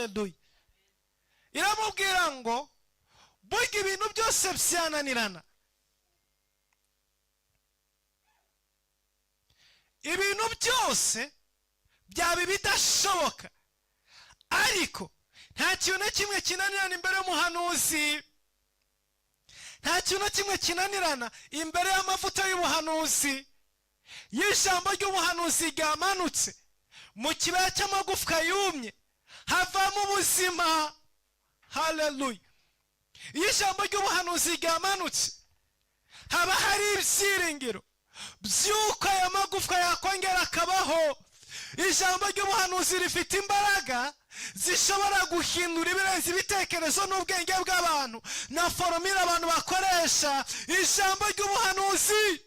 Haleluya. Iramubwira ngo burya ibintu byose byananirana, ibintu byose byaba ibidashoboka, ariko nta kintu na kimwe kinanirana imbere y'umuhanuzi, nta kintu na kimwe kinanirana imbere y'amavuta y'ubuhanuzi. Y'ijambo ry'ubuhanuzi ryamanutse mu kibaya cy'amagufwa yumye havamo ubuzima. Haleluya. Iyo ijambo ry'ubuhanuzi ryamanutse, haba hari ibyiringiro by'uko aya magufwa yakongera akabaho. Ijambo ry'ubuhanuzi rifite imbaraga zishobora guhindura ibirenze ibitekerezo n'ubwenge bw'abantu na formule abantu bakoresha. Ijambo ry'ubuhanuzi.